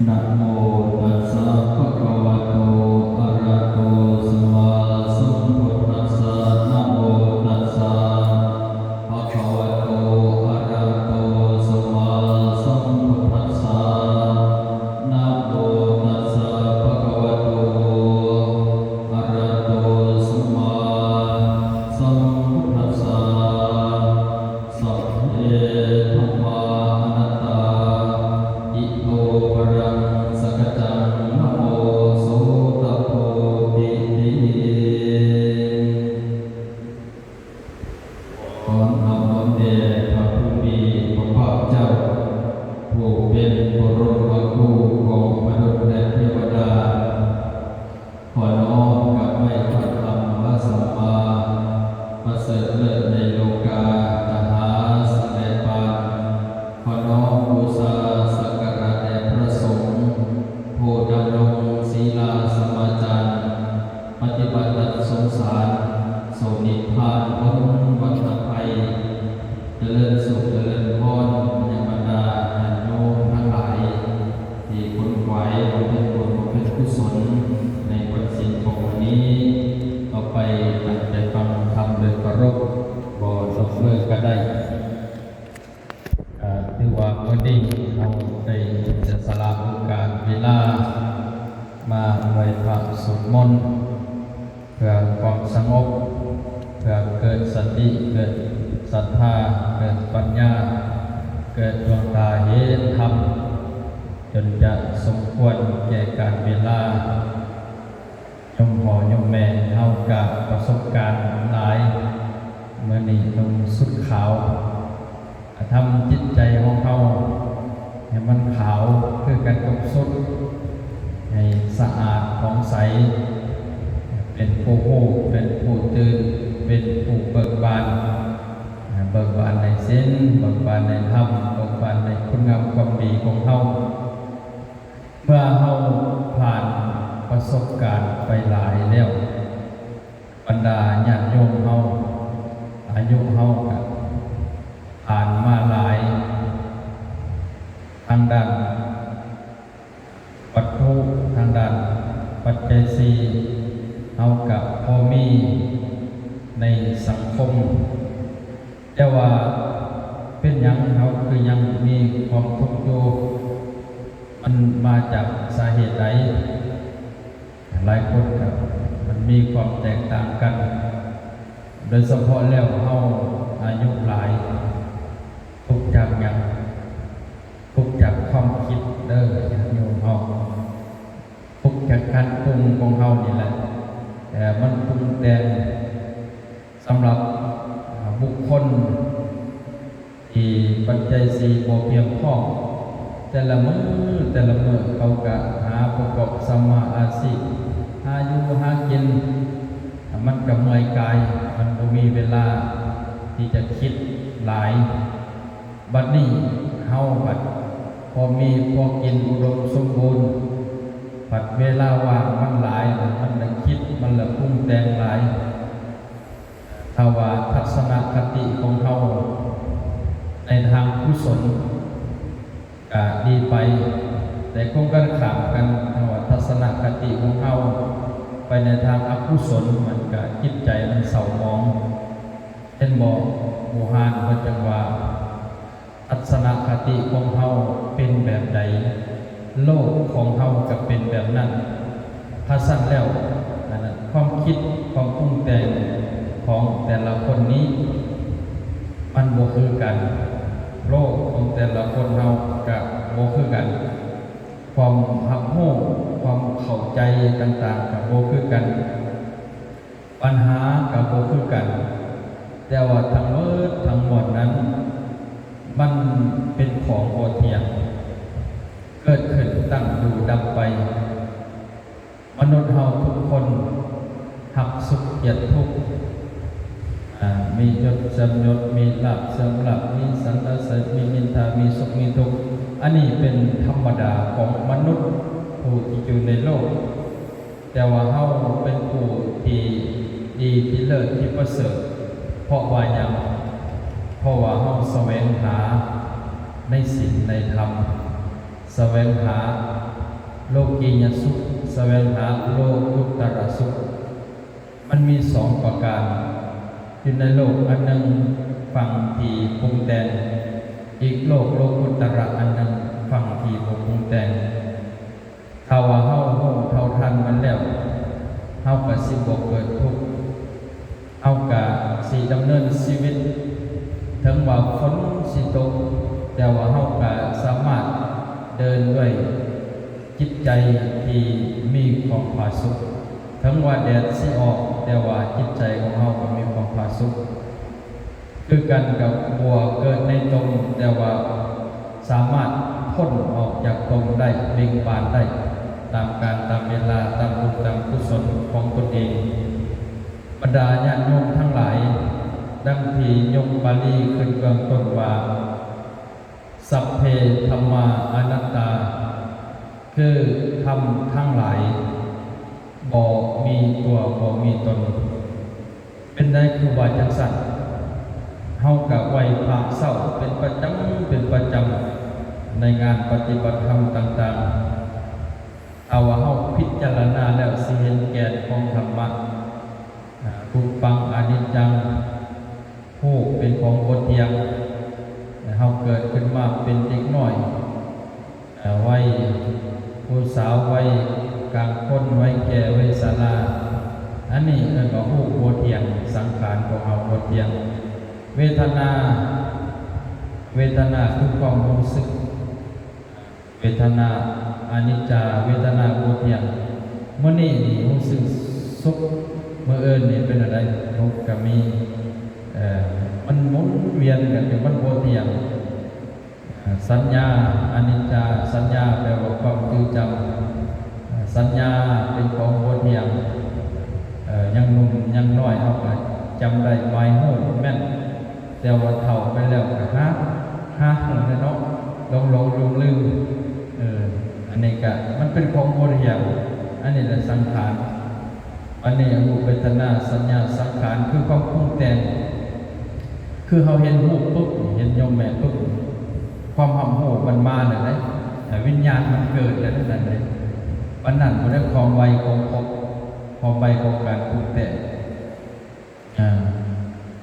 นะโมตัสสะ ภะคะวะโต อะระหะโต สัมมาสัมพุทธัสสะ นะโมตัสสะ ภะคะวะโต อะระหะโต สัมมาสัมพุทธัสสะ นะโมตัสสะ ภะคะวะโต อะระหะโต สัมมาสัมพุทธัสสะ สัพเพ ธัมมา ອະນັດຕາ ຕິໂຕ ປະລັງ ສັກກະຈັງ ນະໂມ ໂສຕະໂພ ຕິຕິ ຂໍນອບນ້ອມແດ່ພະຜູ້ມີພະພາກເຈົ້າ ຜູ້ເປັນບໍລົມມະຄູຂອງມະນຸດ ແລະ ເທວະດາ. ຂໍນ້ອມກາບໄຫວ້ພະທຳພະສັງມາ ປະເສີດເລີດໃນໂລກາ ຈະຫາສິ່ງໃດປານ. ຂໍນ້ອມບູຊາສັກກາລະແດ່ພະສົງ ຜູ້ດຳລົງສີລາສະມາຈານ ປະຕິບັດດັດສົງສານ ໂສນິພານພົ້ນວັດຕະໄພ ຈະເລີນສຸກຈະເລີນພອນ ໄປຍັງບັນດາຍາດໂຍມທັງຫຼາຍ ທີ່ຂົນຂວາຍບຳເພັນບຸນບຳເພັນກຸສົນໃນວັນສິນຂອງມື້ນີ້. ຕໍ່ໄປຕັ້ງໃຈຟັງທຳໂດຍເຄົາລົບ ບໍ່ລົບເລີກກະໄດ້. ກະຖືວ່າມື້ນີ້ເຮົາໄດ້ເສຍສະຫຼະໂອກາດເວລາມາໄຫວ້ພະສວດມົນ ເພື່ອຄວາມສະຫງົບ ເພື່ອເກີດສະຕິ ເກີດສັດທາ ເກີດປັນຍາ ເກີດດວງຕາເຫັນທຳ ຈົນຈະສົມຄວນແກ່ການເວລາ. ໂຍມພໍ່ໂຍມແມ່ເຮົາກະປະສົບການຫຼາຍ ມື້ນີ້ນຸ່ງຊຸດຂາວ ກະທຳຈິດໃຈຂອງເຮົາໃຫ້ມັນຂາວຄືກັນກັບຊຸດ ໃຫ້ສະອາດຜ່ອງໃສ ເປັນຜູ້ຮູ້ ເປັນຜູ້ຕື່ນ ເປັນຜູ້ເບີກບານ ເບີກບານໃນສິນ ເບີກບານໃນທຳ ເບີກບານໃນຄຸນງາມຄວາມດີຂອງເຮົາ. ເມື່ອເຮົາຜ່ານປະສົບການໄປຫຼາຍແລ້ວ ບັນດາຍາດໂຍມເຮົາ ອາຍຸເຮົາກະຜ່ານມາຫຼາຍ ທາງດ້ານວັດຖຸ ທາງດ້ານປັດໄຈສີ່ ເຮົາກະພໍມີໃນສັງຄົມ. ແຕ່ວ່າເປັນຫຍັງເຮົາຄືຍັງມີຄວາມທຸກຢູ່? ມັນມາຈາກສາເຫດໃດ? ຫຼາຍຄົນກໍມັນມີຄວາມແຕກຕ່າງກັນ, ໂດຍສະເພາະແລ້ວເຮົາອາຍຸຫຼາຍ ທຸກຈາກຫຍັງ? ທຸກຈາກຄວາມຄິດເດີ ຍາດໂຍມເຮົາ, ທຸກຈາກການປຸງຂອງເຮົານີ້ແຫຼະ, ແຕ່ມັນປຸງແຕ່ງ ສຳລັບບຸກຄົນທີ່ປັດໄຈສີ່ບໍ່ພຽງພໍ, ແຕ່ລະມື້ ແຕ່ລະມື້ເຂົາກະຫາປະກອບສຳມາອາຊີບ, ຫາຢູ່ຫາກິນ, ມັນກະເມື່ອຍກາຍ, ມັນບໍ່ມີເວລາທີ່ຈະຄິດຫຼາຍ. ບັດນີ້ເຮົາບັດພໍມີພໍກິນອຸດົມສົມບູນ, ບັດເວລາວ່າງມັນຫຼາຍ, ມັນລະຄິດ, ມັນລະປຸງແຕ່ງຫຼາຍ. ຖ້າວ່າທັດສະນະຄະຕິຂອງເຮົາໃນທາງກຸສົນກະດີໄປ, ແຕ່ກົງກັນຂ້າມກັນ, ຖ້າວ່າທັດສະນະຄະຕິຂອງເຮົາ ໄປໃນທາງອະກຸສົນ ມັນກະຈິດໃຈມັນເສົ້າໝອງ. ເຫັນບໍ່? ບູຮານເພິ່ນຈັ່ງວ່າ ທັດສະນະຄະຕິຂອງເຮົາເປັນແບບໃດ, ໂລກຂອງເຮົາກະເປັນແບບນັ້ນ. ຖ້າຊັ້ນແລ້ວ ອັນນັ້ນ ຄວາມຄິດ ຄວາມປຸງແຕ່ງຂອງແຕ່ລະຄົນນີ້ ມັນບໍ່ຄືກັນ. ໂລກຂອງແຕ່ລະຄົນເຮົາກະບໍ່ຄືກັນ. ຄວາມຮັບຮູ້ ຄວາມເຂົ້າໃຈຕ່າງໆກະບໍ່ຄືກັນ. ບັນຫາກະບໍ່ຄືກັນ. ແຕ່ວ່າທັງໝົດທັງມວນນັ້ນ ມັນເປັນຂອງບໍ່ທ່ຽງ, ເກີດຂຶ້ນ, ຕັ້ງຢູ່, ດັບໄປ. ມະນຸດເຮົາທຸກຄົນຮັກສຸກກຽດທຸກ, ອາ, ມີຍົດເສື່ອມຍົດ, ມີລາບເສື່ອມລາບ, ມີສັນລະເສີນ, ມີນິນທາ, ມີສຸກມີທຸກ. ອັນນີ້ເປັນທຳມະດາຂອງມະນຸດຜູ້ທີ່ຢູ່ໃນໂລກ. ແຕ່ວ່າເຮົາເປັນຜູ້ທີ່ດີ, ທີ່ເລີດ, ທີ່ປະເສີດ. ເພາະວ່າຫຍັງ? ເພາະວ່າເຮົາສະແຫວງຫາໃນສິນໃນທຳ, ສະແຫວງຫາໂລກີຍະສຸກ, ສະແຫວງຫາໂລກຸດຕະລະສຸກ. ມັນມີສອງປະການຢູ່ໃນໂລກ, ອັນໜຶ່ງຝັ່ງທີ່ປຸງແຕ່ງ, ອີກໂລກໂລກຸດຕະລະ, ອັນໜຶ່ງຝັ່ງທີ່ບໍ່ປຸງແຕ່ງ. ຖ້າວ່າເຮົາຮູ້ເທົ່າທັນມັນແລ້ວ, ເຮົາກະຊິບໍ່ເກີດທຸກ, ເຮົາກະຊິດຳເນີນຊີວິດ. ເຖິງວ່າຝົນຊິຕົກ, ແຕ່ວ່າເຮົາກະສາມາດເດີນດ້ວຍຈິດໃຈທີ່ມີຄວາມຜາສຸກ. ເຖິງວ່າແດດຊິອອກ, ແຕ່ວ່າຈິດໃຈຂອງເຮົາກໍມີຄວາມຜາສຸກ. ຄືກັນກັບບົວເກີດໃນຕົມ, ແຕ່ວ່າສາມາດພົ້ນອອກຈາກຕົມໄດ້, ເບັ່ງບານໄດ້ ຕາມການຕາມເວລາ, ຕາມບຸນຕາມກຸສົນຂອງຕົນເອງ. ບັນດາຍາດໂຍມທັງຫຼາຍ, ດັ່ງທີ່ຍົກປາລີຂຶ້ນເບື້ອງຕົ້ນວ່າ ສັບເພທຳມາອະນັດຕາ, ຄືທຳທັງຫຼາຍບໍ່ມີຕົວບໍ່ມີຕົນ. ເປັນໃດຄືວ່າຈັ່ງຊັ້ນ? ເຮົາກະໄຫວ້ພະເຊົ້າເປັນປະຈຳ, ເປັນປະຈຳໃນງານປະຕິບັດທຳຕ່າງໆ. ຖ້າວ່າເຮົາພິຈາລະນາແລ້ວ ຊິເຫັນແກ່ນຂອງທຳມະ, ອາ, ປຸປັງອະນິດຈັງ, ຮູບເປັນຂອງບໍ່ທ່ຽງ. ເຮົາເກີດຂຶ້ນມາເປັນເດັກນ້ອຍ, ເອີ ໄວຜູ້ສາວ, ໄວກາງຄົນ, ໄວແກ່, ໄວຊະລາ. ອັນນີ້ເອີ້ນວ່າຮູບບໍ່ທ່ຽງ, ສັງຂານຂອງເຮົາບໍ່ທ່ຽງ. ເວທະນາ, ເວທະນາຄືຄວາມຮູ້ສຶກ. ເວທະນາອະນິດຈາ, ເວທະນາບໍ່ທ່ຽງ. ມື້ນີ້ນີ້ຮູ້ສຶກສຸກ, ມື້ອື່ນນີ້ເປັນແນວໃດ? ທຸກກະມີ. ເອີ ມັນໝູນວຽນກັນຢູ່, ມັນບໍ່ທ່ຽງ. ເອີ ສັນຍາອະນິດຈາ, ສັນຍາແປວ່າຄວາມຈື່ຈຳ. ເອີ ສັນຍາເປັນຂອງບໍ່ທ່ຽງ. ເອີ ຍັງໜຸ່ມຍັງນ້ອຍ ເຮົາກະຈຳໄດ້, ໝາຍຮູ້ແມ່ນ. ແຕ່ວ່າເຖົ້າໄປແລ້ວກະຫາກ, ຫາກແລ້ວເນາະ, ຫຼົງໆລືມໆ. ເອີ ອັນນີ້ກະມັນເປັນຂອງບໍ່ທ່ຽງ. ອັນນີ້ແຫຼະສັງຂານ. ອັນນີ້ຮູບເວທະນາສັນຍາສັງຂານ ຄືຄວາມປຸງແຕ່ງ. ຄືເຮົາເຫັນຮູບປຶບ, ເຫັນໂຍມແມ່ປຶບ, ຄວາມຮັບຮູ້ມັນມາແລ້ວເດ້. ວິນຍານມັນເກີດແລ້ວນັ້ນເດ້. ປານນັ້ນບໍ່ໄດ້ຄວາມໄວຂອງພົບ, ຄວາມໄວຂອງການປຸງແຕ່ງ. ອາ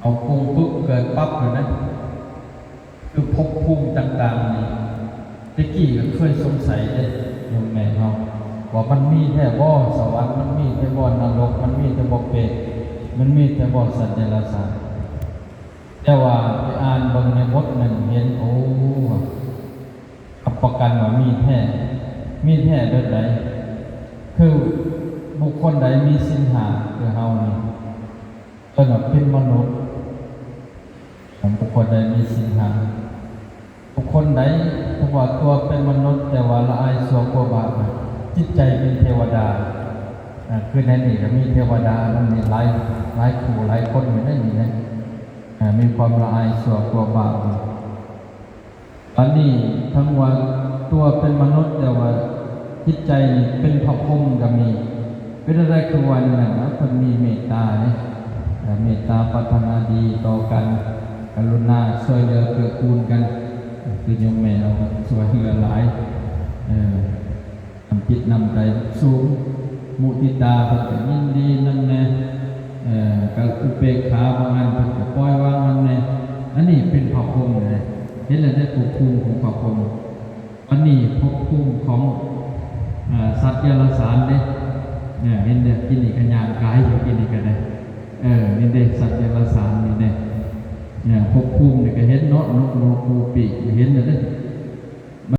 ເອົາປຸງປຶບເກີດປັບໂລດນະ. ຄືພົບພູມຕ່າງໆນີ້ ແຕ່ກີ້ກໍເຄີຍສົງໄສເດ້ ໂຍມແມ່ເຮົາ ວ່າມັນມີແທ້ບໍ່? ສະຫວັນມັນມີແທ້ບໍ່? ນະລົກມັນມີແທ້ບໍ່? ເປດມັນມີແທ້ບໍ່? ສັດເດຍລະສານ. ແຕ່ວ່າໄປອ່ານເບິ່ງໃນບົດໜຶ່ງເຫັນ ໂອ້ ຮັບປະກັນວ່າມີແທ້. ມີແທ້ແບບໃດ? ຄືບຸກຄົນໃດມີສິນຫ້າຄືເຮົານີ້ ເອີ້ນວ່າເປັນມະນຸດ. ຂອງບຸກຄົນໃດມີສິນຫ້າ ບຸກຄົນໃດ ເພາະວ່າຕົວເປັນມະນຸດ ແຕ່ວ່າລະອາຍຊົ່ວກົວບາບ ຈິດໃຈເປັນເທວະດາ. ອາ ຄືໃນນີ້ກໍມີເທວະດານຳນີ້ຫຼາຍ ຫຼາຍຄູ່ຫຼາຍຄົນຢູ່ໃນນີ້ນະ. ອາ ມີຄວາມລະອາຍຊົ່ວກົວບາບ. ບາດນີ້ ທັງວ່າຕົວເປັນມະນຸດ ແຕ່ວ່າຈິດໃຈນີ້ເປັນພະພົມກໍມີ. ເປັນແນວໃດຄືວ່າແນວນັ້ນນະ? ເພິ່ນມີເມດຕາເດ້ ເມດຕາປາດຖະໜາດີຕໍ່ກັນ, ກະລຸນາຊ່ວຍເຫຼືອເກື້ອກູນກັນ. ຄືໂຍມແມ່ເຮົາກໍຊ່ວຍເຫຼືອຫຼາຍ ເອີ ນ້ຳຈິດນ້ຳໃຈສູງ. ມຸທິຕາເພິ່ນກໍຍິນດີນຳແດ່ ເອີ ກໍອຸເບກຂາບາງອັນເພິ່ນກໍປ່ອຍວາງນຳແດ່. ອັນນີ້ເປັນພະພົມເດ້ ເຫັນແລ້ວເດ້ ພົບພູມຂອງພະພົມ. ອັນນີ້ພົບພູມຂອງ ເອີ ສັດເດຍລະສານເດ້ ເອີ ເຫັນເດ້ ກິນນີ້ກໍຍ່າງກາຍຢູ່ ກິນນີ້ກໍໄດ້ ເອີ ນີ້ເດ້ ສັດເດຍລະສານນີ້ເດ້ ເອີ ພົບພູມນີ້ກໍເຫັນເນາະ ນົກໜູກໝູປີກ ເຫັນແລ້ວເດ້.